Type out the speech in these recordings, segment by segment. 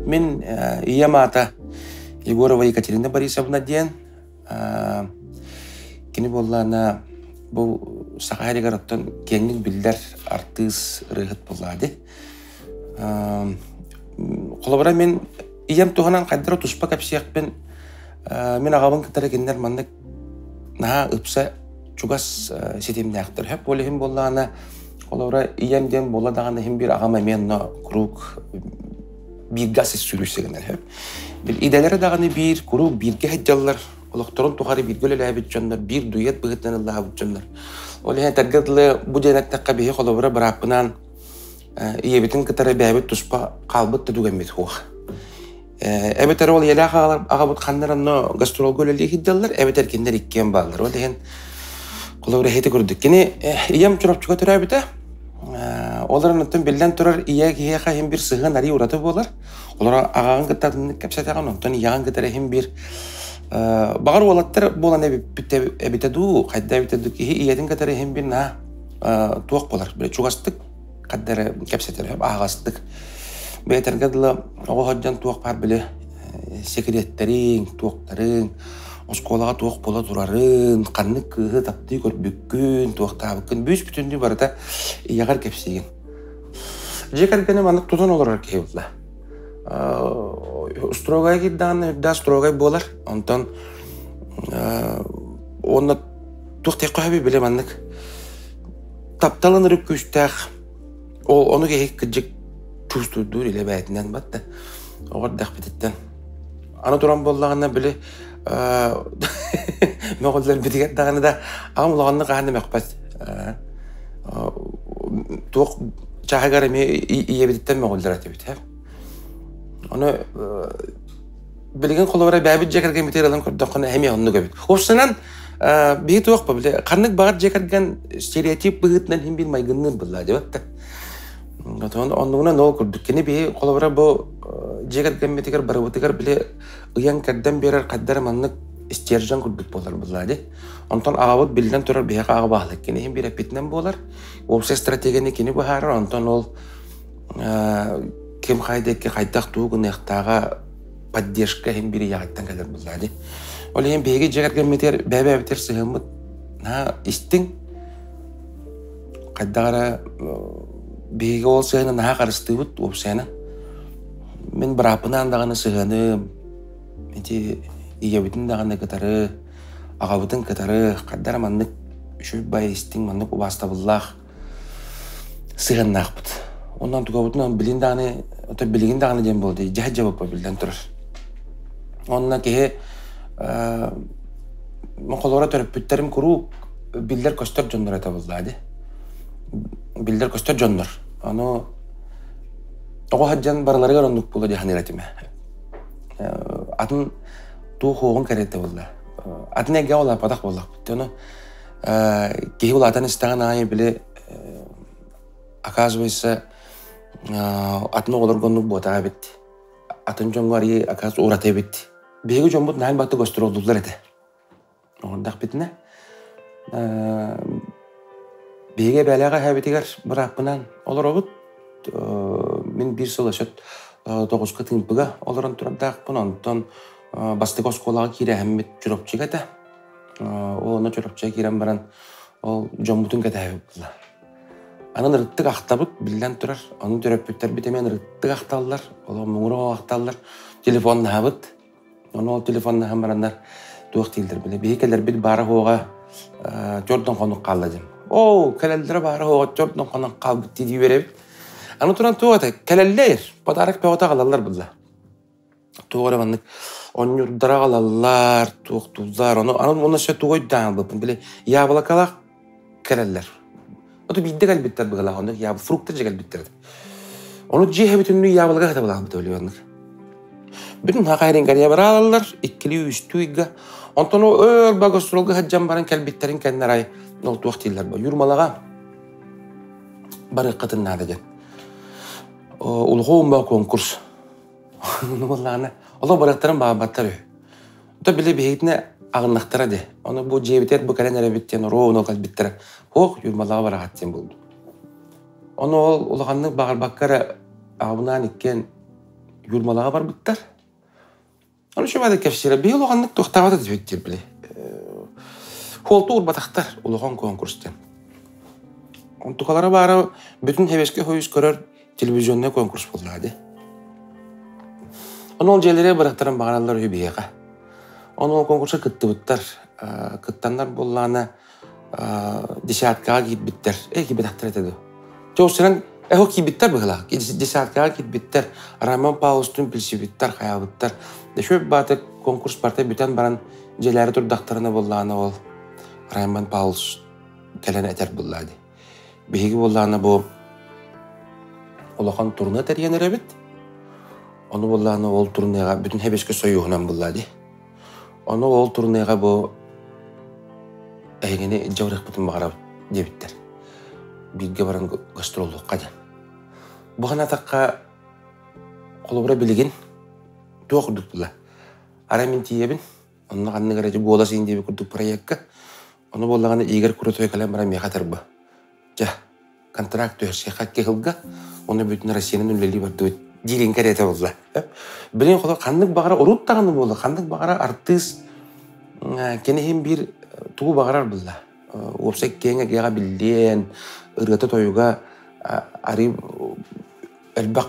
Мин ийэм аата Егорова Екатерина Борисовна диэн. Кини буоллаана бу Саха сиригэр оттон киэҥник биллэр артыыс, ырыаһыт буоллаҕа дии. Холобура, мин ийэм туһунан хайдах эрэ туспа кэпсиэхпин, мин аҕабын кытары кинилэр маннык наһаа ыпса чугас ситимнээхтэр. Сөп ол иһин буоллаҕына, холобура, ийэм диэн буолла даҕаны иһин биир аҕам эмиэ онно куруук бииргэ ас сүрүйсэ гынар сөп. Идэлэрэ даҕаны биир, куруук бииргэ сылдьаллар, олохторун тухары бииргэ үлэлээбит дьоннор, биир дуэт быһыытынан ыллаабыт дьоннор. Ол иһин этэргэ дылы, бу диэн эттэххэ, биһи холобура бырааппынаан ийэбитин кытары бэйэбит туспа хаалбыт да түгэммит суох. Эбэтэр ол ийэлээх аҕабыт ханна эрэ онно гастролга үлэлии сылдьаллар, эбэтэр кинилэр иккиэн бааллар. Ол иһин холобура эһити курдук. Кини ийэм Чурапчыга төрөөбүтэ. Ол эрэн оттон биллэн турар ийэ киһиэхэ иһин биир сыһыан арыы ураты буолар. Олор аҕаҕын кытта атыннык кэпсэтэҕин, онтон ийэҕин кытары иһин биир баҕар уолаттар буолан эбитэ дуу, хайда эбитэ дуу, киһи ийэтин кытары иһин биир наһаа туох буолар, чугастык ханна эрэ кэпсэтэр аһаҕастык бэйэтэргэ дылы оҕо сылдьан туох баар били секреттэриҥ туохтарыҥ оскуолаҕа туох буола турарын ханнык кыыһы таптыы көрбүккүн туохтаабыккын бүүс бүтүннүү барыта ийэҕэр кэпсиигин дьиэ кэргэним маннык тутан олорор киһи буолла строгай киирдэҕинэ үрдээх строгай буолар онтон уонна туох диэххэ сөбүй били маннык Таптал ынырык күүстээх, ол ону киһи кырдьык чувствуйдуур илэ бэйэтинэн батта. Оҕо эрдэхпититтэн. Аны туран буоллаҕына били мөҕүллэрбитигэр даҕаны да аҕам улаханнык хаһан да мөхпөт. Туох чааһыгар эмиэ ийэбититтэн мөҕүллэр этибит. Ону билигин холобура бэйэбит дьиэ кэргэммитигэр ылан көрдөххүнэ эмиэ оннук эбит. Уопсайынан биһи туох били ханнык баҕар дьиэ кэргэн стереотип быһыытынан иһин биир майгынныыр буолла диэбэт да. Отон оннугунан ол курдук кини биһи холобура бу дьиэ кэргэммитигэр барыбытыгар били ыйан-кэрдэн биэрэр хайдара маннык стержень курдук буолар буолла дии. Онтон аҕабыт биллэн турар биһиэхэ аҕа баһылык кини иһин биир эппитинэн буолар. Уопсай стратегияны кини быһаарар, онтон ол ким хайда хайдах тугу гыныахтааҕа поддержка иһин биир ийэҕиттэн кэлэр буоллаа дии. Ол иһин биһиги дьиэ кэргэммитигэр бэйэ-бэйэбитигэр сыһыаммыт наһаа истиҥ. Хайдах эрэ биһиги ол сыһыаны наһаа харыстыыбыт уопсайынан. Мин бырааппынаан даҕаны сыһыаным ити ийэбитин даҕаны кытары, аҕабытын кытары хайдах эрэ маннык үчүгэй бай истиҥ, маннык убаастабыллаах сыһыаннаахпыт. Онон тугабытынан билин даҕаны, ото билигин даҕаны диэн буолла дии, дьэ дьабыппа биллэн турар. Онно киһи холоро төрөппүттэрим куруук биллэр-көстөр дьоннор этэ буоллаа дии. Биллэр-көстөр дьоннор. Ону оҕо сылдьан барыларыгар оннук буола дии саныыр этим. Атын туох уоҕун кэриэтэ буолла. Атын эйгэҕэ улааппатах буоллахпыт. Ону киһи улаатан истэҕин аайы били оказывается атын оҕолорго оннук буотаҕа эбит атын дьоҥҥо арыйыы оказывается ураты эбит биһиги дьоммут наһаа элбэхтик гастроллууллар этэ оҥордохпитинэ биһиги эбээлээх эһээбитигэр бырааппынан олоробут мин биир сыл өсөт тоҕуска тыымпыга олорон турардаахпын онтон бастакы оскуолаҕа киирэһэммит Чурапчыга этэ Ол онно Чурапчыга киирэн баран, ол дьоммутун кэтэһэбит буолла. Аны ырыттык ахтабыт, биллэн турар. Ону төрөппүттэрбит эмиэ ырыттык ахталлар, олох муҥура ахталлар. Телефоннаһабыт. Ону ол телефоннаһан бараннар туох дииллэр бile. Биһи кэлэрбит баара-суоҕа төрдөн хонук хаалла диэн. Оо, кэлэллэрэ баара-суоҕа төрдөн хонук хаалбыт дии үөрэбит. Аны туран туох этэй? Кэлэллэр, подарок бөҕөтө аҕалаллар булла. Туох эрэ маннык онньурдара аҕалаллар, туохтууллар, ону аны уонна өссө тугу өйдөөн ылбыппын, били яблокалаах кэлэллэр. Ото биирдэ кэлбиттэр быһыылаах, оннук яб фрукта дьэ кэлбиттэр этэ. Ону дьиэ бүтүннүү яблоко хатабылаабыт өлүү оннук. Бүтүн хахайрин кэлиэ бараалаллар, иккилии үстүү ыйга. Онтон өр багостролга сылдьан баран кэлбиттэрин кэннэ арай ол туох дииллэр бу Юрмалаҕа барыаххытын наада диэн. Улахан конкурс Ону буоллаҕына, олох барыахтарын баҕарбаттар үһү. Ото били биһигитинэ аҕыннахтара дии. Ону бу дьиэбитигэр бу кэлэн эрэбит диэн оруобуна кэлбиттэрэ. Һуох, Юрмалаҕа бараҕат диэн буолбут. Ону ол улаханнык баҕарбакка эрэ аҕабынаан иккиэн Юрмалаҕа барбыттар. Ону үчүгэй кэпсиирэ биһи улаханнык туохтаабата диэбиттэр били. Хуолту урбатахтар улахан конкурс диэн. Онтукалара баара бүтүн Хэбэскэ хойус көрөр телевизионный конкурс буоллаҕа дии. Ону ол дьиэлэрэ бырахтаран баҕараллар үһү биһиэхэ. Ону ол конкурска кыттыбыттар. Кыттаннар буоллаҕына десяткаҕа киирбиттэр. Э киирбэтэхтэр этэ дуо? Чоусуран эхо киирбиттэр быһыылаах. Десяткаҕа киирбиттэр. Роман Павловтуун билсибиттэр, хайаабыттар. Еще бааты конкурс барта бүтэн баран дьиэлээри турдахтарына буоллаҕына ол Раймон Павлович кэлэн этэр буоллаа дии. Биһиги буоллаҕына бу улахан турне тэрийэн эрэбит. Ону буоллаҕына ол турнеҕа бүтүн Хэбэскэ Союһунан буоллаа дии. Ону ол турнеҕа бу эһигини илдьэ барыахпытын баҕарабыт диэбиттэр. Бииргэ баран гастроллуохха диэн. Бу санаатахха, холобура билигин туох курдук буолла? Арай мин тиийэбин, онно ханнык эрэ «Голос диэбит курдук проекка, ону буоллаҕына Игорь Крутой кэлэн баран миэхэ этэр бу. Дьэ, контракт түһэрсиэххэ кыһылга, уонна бүтүн Россиянан үлэлии бардыбыт диирин кэриэтэ буолла. Билигин холобур ханнык баҕара урут даҕаны буолла, ханнык баҕара артыыс кини иһин биир тугу баҕарар булла. Уопсай киэҥ эйгэҕэ биллиэн, ырыата-тойуга арыы элбэх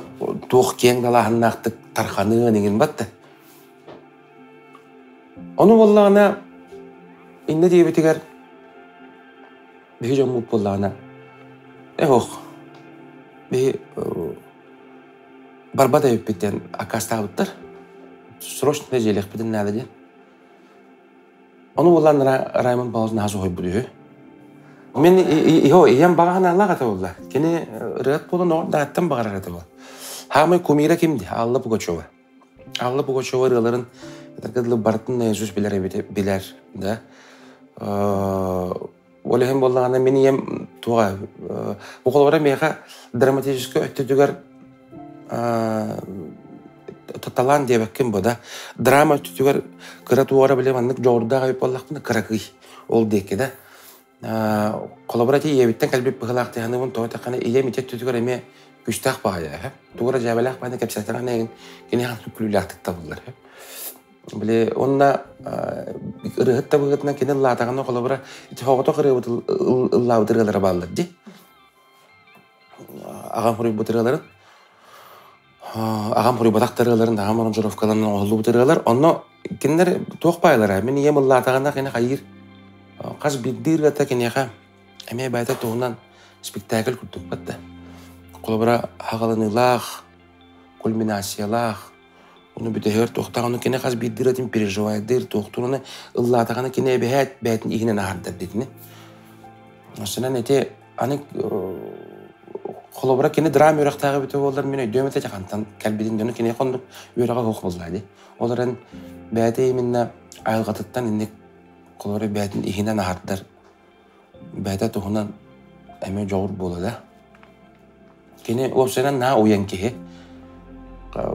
туох киэҥ далааһыннаахтык тарҕаныан иҥин батта. Ону буоллаҕына иннэ диэбитигэр биһи дьоммут буоллаҕына эх биһи барбат эбиппит диэн аккаастаабыттар. Срочно дьиэлиэхпитин наада диэн. Ону буоллаан Раймонд Павлович наһаа соһуйбут үһү. Мин иһо ийэм баҕа санаалаах этэ буолла. Кини ырыат буолан оҕо дааттан баҕарар этэ буолла. Хаамай кумира ким ди? Алла Пугачева. Алла Пугачева ырыаларын этэргэ дылы барытын наизусть билэр эбит билэр да. Ол иһин буоллаҕына мин ийэм туоҕа бу холобура миэхэ драматическай өттүтүгэр талаан диэбэккин бу да драма өттүтүгэр кыра туора били маннык дьоҕурдаах эбит буоллахпына кыракый ол диэки да холобура ити ийэбиттэн кэлбит быһыылаах дии тоҕо эттэххинэ ийэм ити өттүтүгэр эмиэ күүстээх баҕайы тугу эрэ дьээбэлээх баҕайы кэпсээтэҕинэ эйигин киниэхэ күлүүлээхтик табыллар Били уонна ырыаһыт да быһыытынан кини ыллаатаҕына холобура ити соҕотох ырыабыт ыллаабыт ырыалара бааллар дии. Аҕам суруйбут ырыаларын аҕам суруйбатах да ырыаларын аҕам аранжировкаларын оҥоһуллубут ырыалар. Онно кинилэр туох баайалара мин ийэм ыллаатаҕына кини хайыыр хас биирдии ырыата киниэхэ эмиэ бэйэтэ туһунан спектакль курдук да. Холобура хаҕаланыылаах, кульминациялаах Ону бүтэһигэр туохтааҕыны кини хас биирдии ырыатын переживайдыыр, туохтууруну ыллаатаҕына кини эбэһээт бэйэтин иһинэн аһардар диэтини. Осунан ити аны холобура кини драма үөрэхтээҕэ эбитэ буоллар мин өйдүөм этэ хантан кэлбитин дьону киниэхэ оннук үөрэҕэ суох буоллаа дии. Ол эрэн бэйэтэ именно айылҕатыттан инник холобура бэйэтин иһинэн аһардар бэйэтэ туһунан эмиэ дьоҕур буола да. Кини уопсайынан наһаа уйан киһи.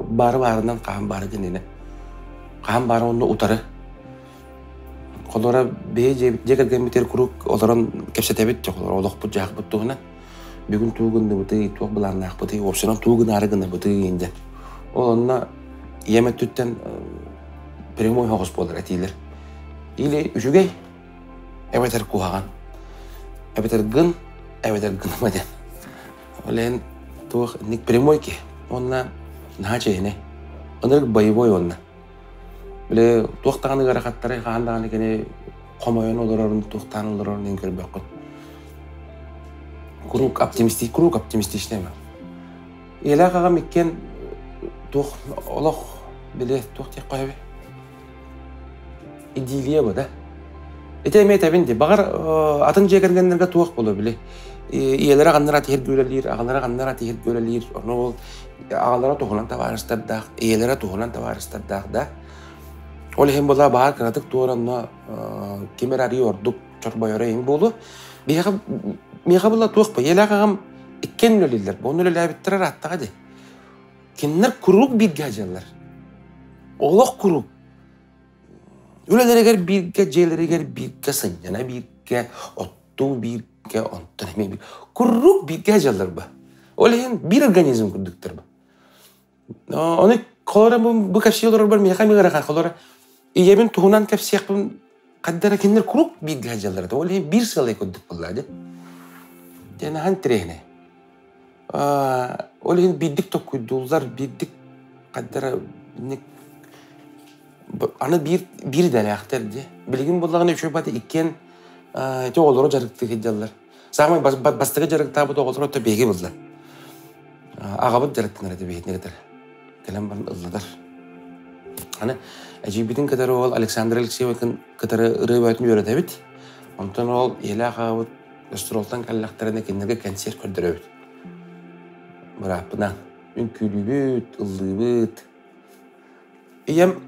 Баары баарынан хаһан баары кинини. Хаһан баары онно утары. Холоро биһи дьиэ кэргэммитигэр куруук олорон кэпсэтэбит олохпут дьаһахпыт туһунан. Бүгүн тугу гынныбытый, туох былааннаахпытый, уопсайынан тугу гынаары гынабытый диэн. Ол онно ийэм өттүттэн прямой оҕус буолар этиилэр. Или үчүгэй, эбэтэр куһаҕан, эбэтэр гын, эбэтэр гыныма диэн. Ол иһин туох инник прямой киһи уонна наһаа чиэһинэй. Ынырык боевой уонна. Били туох даҕаны ыарахаттары хаһан даҕаны кини хомойон олорорун, туохтаан олорорун иһин көрбөккүн. Куруук оптимистик, куруук оптимистичный ма. Ийэлээх аҕам иккиэн туох олох били туох диэх хоһоби идиллия бу да. Ити эмиэ этэбин дии, баҕар атын дьиэ кэргэннэргэ туох буолуо били. Ийэлэрэ ханнара тиһиргэ үлэлиир, аҕалара ханнара тиһиргэ үлэлиир, ону ол аҕалара туһунан табаарыстардаах, ийэлэрэ туһунан табаарыстардаах да. Ол иһин буолла баар кыратык туора онно ким эрэ арыый ордук чорбойоро иһин буолуо. Биһиэхэ миэхэ буолла туох бу ийэлээх аҕам иккиэн үлэлииллэр. Бу үлэлээбиттэрэ ырааттаҕа дии. Кинилэр куруук бииргэ сылдьаллар. Олох куруук. Үлэлэригэр бииргэ, дьиэлэригэр бииргэ, сынньана бииргэ, оттуу бииргэ, онтон эмиэ биир. Куруук бииргэ сылдьаллар ба. Ол иһин биир организм курдуктар ба. Ону холоро бу кэпсии олорорбор миэхэ эмиэ ыарахан холоро ийэбин туһунан кэпсиэхпин хайда эрэ кинилэр куруук бииргэ сылдьаллар этэ. Ол иһин биир сыалай курдук буолла дии. Диэн ахан интэриэһинэй. Ол иһин биирдик толкуйдууллар, биирдик хайда эрэ аны биир биир идэлээхтэр дии. Билигин буоллаҕына үчүгэй бата иккиэн ити оҕолору дьарыктыы сылдьаллар. Саамай бастакы дьарыктаабыт оҕолоро то биһиги булла. Аҕабыт дьарыктанар этэ биһигини кытары. Кэлэн баран ыллатар. Аны эдьиийбитин кытары ол Александр Алексеевикын кытары ырыа бөҕөтүн үөрэтэбит. Онтон ол ийэлээх аҕабыт гастролтан кэллэхтэринэ кинилэргэ кэнсиэр көрдөрөбүт. Бырааппынаан үҥкүүлүүбүт, ыллыыбыт. Ийэм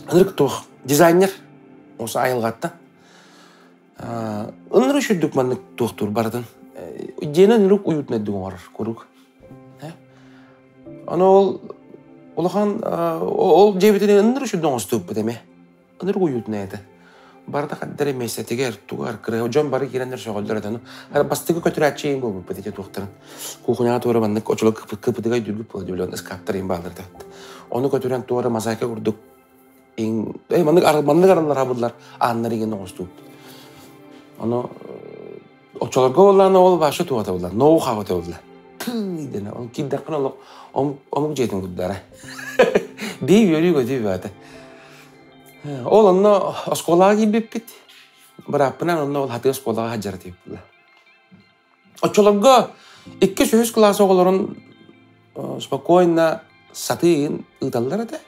ынырык туох дизайнер осы айылҕаттан Ынырык үчүгдүк маннык туохтуур барытын. Дьиэни ынырык уютнайдык оҥорор куруук. Аны ол улахан ол дьиэбитин ынырык үчүгдүк оҥостубуппут эмиэ. Ынырык уютнай этэ. Барыта ханна эрэ миэстэтигэр, тугар кыра дьон бары киирэннэр сөҕөллөр этэ. Бастакы көтүрээччи иин буолбуппут ити туохтарын. Кухняҕа туора маннык очоло кыпытыгай дүргүп буола дьүлүөн ыскааптар иин бааллар этэ. Ону көтүрэн туора мозаика курдук маннык маннык араллар хабыллар ааннар игин оҥостубут. Ону оччолорго буоллаҕына ол вообще туох буолла ноу-хау буолла. Тыы дэнэ ол киирдэххинэ олох омук дьиэтин курдара. Бии үөрүү көтүү баата. Ол онно оскуолаҕа киирбиппит. Бырааппынан онно ол хатыы оскуолаҕа сылдьар этибит буолла. Оччолорго иккис-үһүс кылаас оҕолорун спокойно сатыы ыыталлар этэ.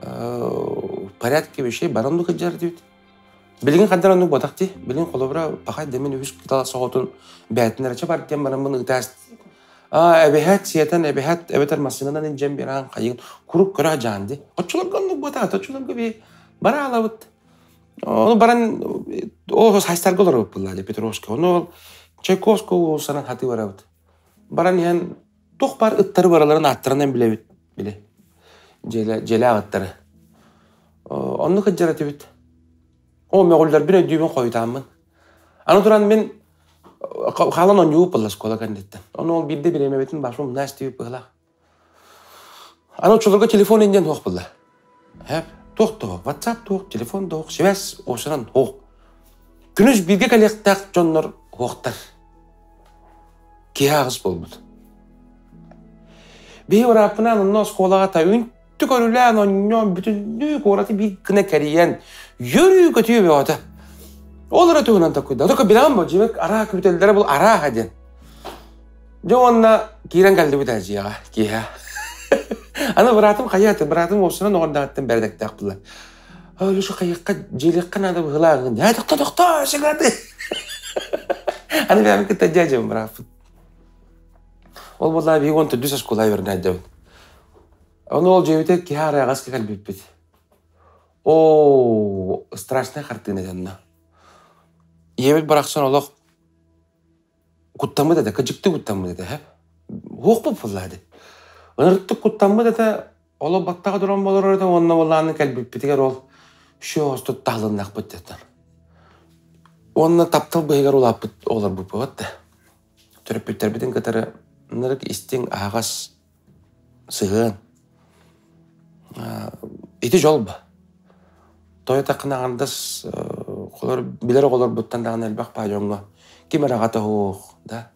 В порядке вещей баран да сылдьар этибит. Билигин ханна оннук буотах дии. Билигин холобура пахай да мин үһүс кылаас оҕотун бээтин эрэ бар диэн бараммын ыытаас эбэһээт сиэтэн эбэһээт эбэтэр массыынанан илдьэн биэрээн хайыгын куруук көрө сылдьаҕын дии. Оччолорго оннук буотах оччолорго би бара алабыт. Ону баран ол сайстарга олоробут буолла Петровска. Ону ол Чайковского уулуссанан хатыы барабыт. Баран иһэн туох баар ыттары бараларын ааттарынан билэбит били. Дьиэлээх ыттары. Оннук сылдьар этибит. О мөҕүллэрбин өйдүүбүн хойутааммын. Аны туран мин хаалан оонньуубут буолла оскуола кэнниттэн. Ону ол биирдэ бириэмэбитин башым умна истибит быһыылаах. Аны оччолорго телефон индиэн суох буолла. Һэп, туох туох, WhatsApp туох, телефон туох, связь уопсанан суох. Күнүс бииргэ кэлиэхтээх дьоннор суохтар. Киһи аҕыс буолбут. Биһи бырааппынаан онно оскуолаҕа та үнтү көрүлээн онньоон бүтүннүү куораты биир гына кэрийэн йөрүү-көтүү бөҕөтө. Ол эрэ туһунан таккуйда. Только билэҕин бу дьиэбит араа күтэллэрэ бул арааһа диэн. Дьэ уонна киирэн кэллибит ээ дьиэҕэ киэһэ. Аны быраатым хайааты, быраатым уопсунан оҕордоҕуттан бэрдэктээх буолла. Алеша хайыахха дьиэлиэххэ наада быһыылааҕын. Ээ тохто тохто сыгаты. Аны бэйэм кытта дьээдьэм бырааппыт. Ол буоллаҕа биһиги уон төрдүс оскуола үөрэнээдьэбит. Ону ол дьиэбитигэр киһи арыаҕаска кэлбиппит. Оо, страшная хартыына дьонно. Ийэбит барахсан олох Куттаммыт этэ, кыдьыктыы куттаммыт этэ, һэ. Уохпут буолла ди. Ынырыктык куттаммыт этэ, оло баттаҕа туран болорор этэ уонна уолааны кэлбиппитигэр ол шөө остут таһылыннахпыт диэтэн. Уонна таптал быһыгар улааппыт оҕолорбут буолбат да. Төрөппүттэрбитин кытары ынырык истиҥ аһаҕас сыһыан. Ити дьол ба. Тоҕо эттэххинэ аҥардас холор билэр оҕолорбуттан даҕаны элбэх баа дьоҥҥо ким эрэ аҕата суох да,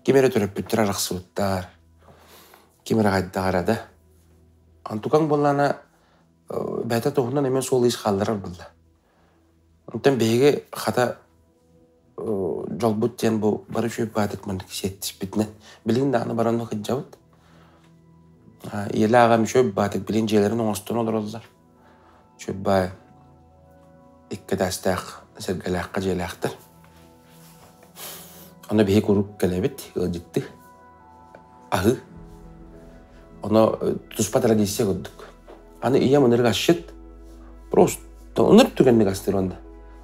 ким эрэ төрөппүттэр арахсыбыттар, ким эрэ хайдах эрэ да. Онтукаҥ буоллаҕына бэйэтэ туһунан эмиэ суол-иис хаалларар буолла. Онтон биһиги хата дьолбут диэн бу бары үчүгэй баатык маннык сиэттиспитинэн билигин даҕаны баран сылдьабыт. Ийэлээх аҕам үчүгэй баатык билигин дьиэлэрин оҥостон олороллор. Үчүгэй баай икки этээстээх сэргэлээххэ дьиэлээхтэр. Ону биһиги куруук кэлэбит ыалдьыттыы аһыы. Ону туспа традиция курдук. Аны ийэм ынырык асчыт. Просто ынырык түгэнник астыыр онно.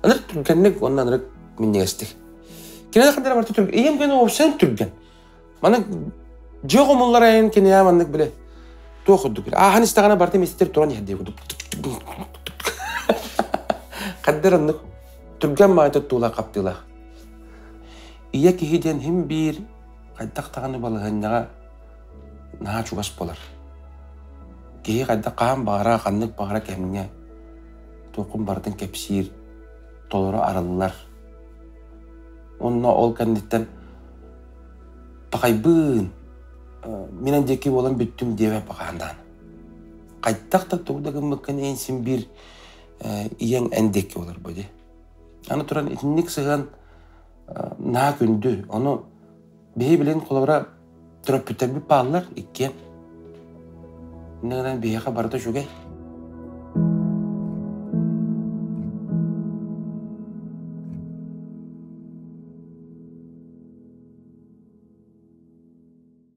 Ынырык түргэнник уонна ынырык минньигэстик. Кинилэр ханна барыта түргэн. Ийэм кини вообще түргэн. Маны дьиэ хомуллар айан киниэ маннык биле туох курдук биле. Аахан истэҕинэ барыта миэстэтигэр туран иһэр дии курдук. Хаддар оннук түргэн маайта туттуулаах хаптыылаах. Ийэ киһи диэн хим биир хайдах даҕаны балаһыанньаҕа наһаа чугас буолар. Киһи хайдах хаһан баҕара, ханнык баҕара кэмҥэ туоххун барытын кэпсиир, толору арыллар. Уонна ол кэнниттэн пахайбыын, мин эн диэки буолан бүттүм диэбэт бакаандаан. Хайдах да тугу да гыммыккын иһин син биир ийэҥ эн диэки буолар бу дии. Аны туран итинник сыһыан наһаа күндү. Ону биһи билин холобура төрөппүттэрбит бааллар иккиэн. Инньэ гынан биһиэхэ барыта үчүгэй.